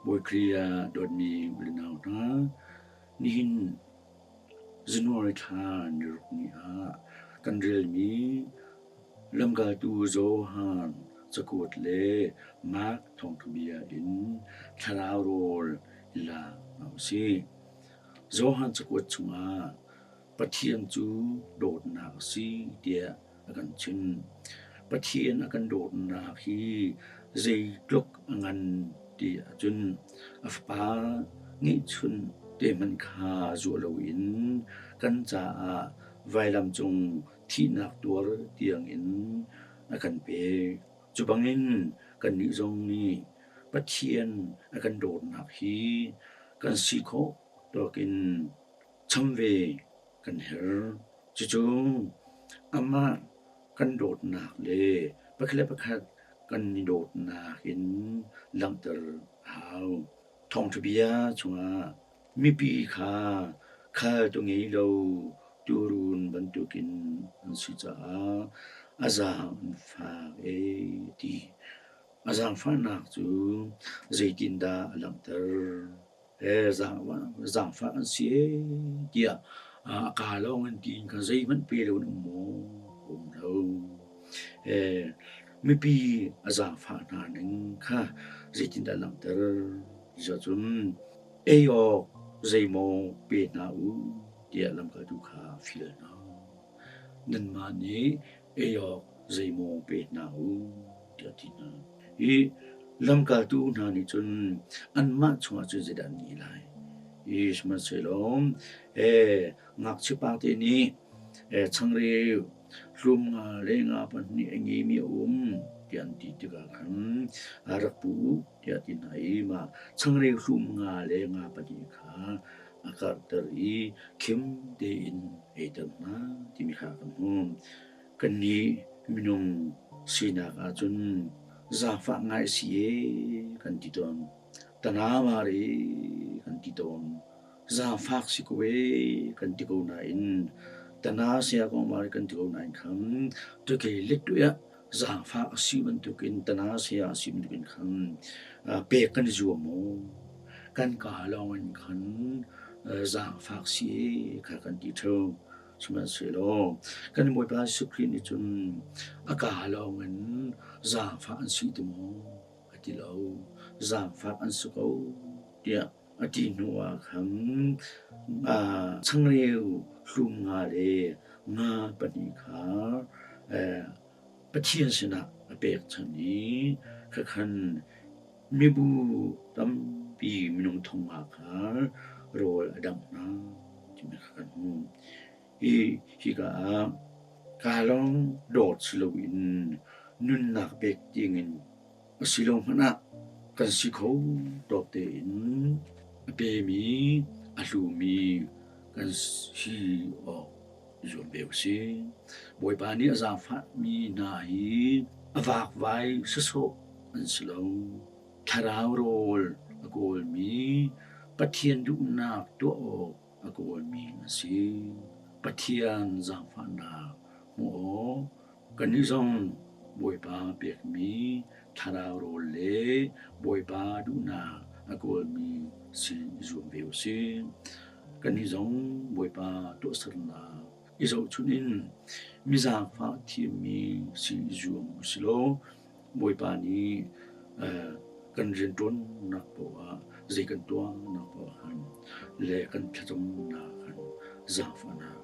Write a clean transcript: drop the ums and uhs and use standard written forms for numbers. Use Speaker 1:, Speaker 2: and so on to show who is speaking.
Speaker 1: Bawi Khrih ah dawtmi u le nau hna, nihin January thla niruk ni ah kan relmi Lamkaltu Johan cakuat le Mark thawngṭhabia in thlarau rawl i lak hna u sih. Johan cakuat chungah Pathian cu dawtnak a si tiah a kan chim. Pathian a kan dawtnak hi zeitluk a ngan ti ahcun a Fapa ngeihchun te hmanh kha zuah loin kan caah vailam cung thihnak tuar tiangin a kan pek. Cu bangin kannih zong nih Pathian a kan dawtnak hi kan si khawh tawkin cham ve kan herh. Cucu amah kan dawtnak le pakhat le pakhat kan i dawtnak in langhter a hau. Thawngṭha bia chungah mipi kha khaltu ngei lo tuurun bantukin an si caah a zaang an fak ee ti. A zaangfahnak cu zeitindah a langhter? Zaangfah an si ee tiah a kaa lawng in tiin kha zeihmanh pe lo in um maw? Um lo. Mipi a zaangfah hna ning kha zeitindah langhter? Cun ei awk zeimaw pe hna u tiah lamkaltu kha a fial hna. Nanmah nih ei awk zeimaw pe hna u tiah a ti hna. Hi lamkaltu hna nih cun anmah chungah cun zeidah an ngei lai? Hi sihmanhsehlaw ngakchia pate nih changreu hlum nga le nga pahnih a ngeimi a um tiah an ti tikah khan rak pu u tiah a ti hna i mah changreu hlum nga le nga pahnih kha a karhter i khim tein eiter hna timi kha kan hmuh. Kannih minung sinak ahcun zaangfah ngai si ee kan ti tawn. Tanamar ee kan ti tawn. Zaangfak si ko ee kan ti ko nain tana sia ko mar kan ti ko nain khan tukei let ah zaangfak a si bantukin tana sia a si bantukin khan pek kan i zuam maw? Kan kaa lawng in khan zaangfak si ee kha kan ti ṭheo. Sihmanhsehlaw kan Bawipa Jesuh Khrih nih cun a kaa lawngin zaangfah an si ti maw a ti lo. Zaangfah an si ko tiah a ti hnuah khan changreu hlum nga le nga pahnih kha Pathian sinah a pekchanh i khakhan mibu tampi minung thong nga kha rawl a dangh hna timi kha kan hmuh. Hi hika ah kaa lawng dawt si loin nunnak pek tiangin a si lo hmanh ah kan si kho tawk tein a pemi a hlumi kan si awk zuam ve usih. Bawipa nih a zaangfahmi hna hi a vakvai sawsawh an si lo. Thlarau rawl a kawlmi, Pathian duhnak tuah awk a kawlmi an si. Pathian zaangfahnak hmuh awk kannih zong Bawipa pekmi thlarau rawl le Bawipa duhnak a kawlmi si i zuam ve usih. Kannih zong Bawipa tuahsernak i zohchunh in mi zaangfah thiammi si i zuam u si law Bawipa nih kan rianṭuannak paoh ah zei kan tuahnak paoh ah khan le kan thlacamnak khan zaangfahnak.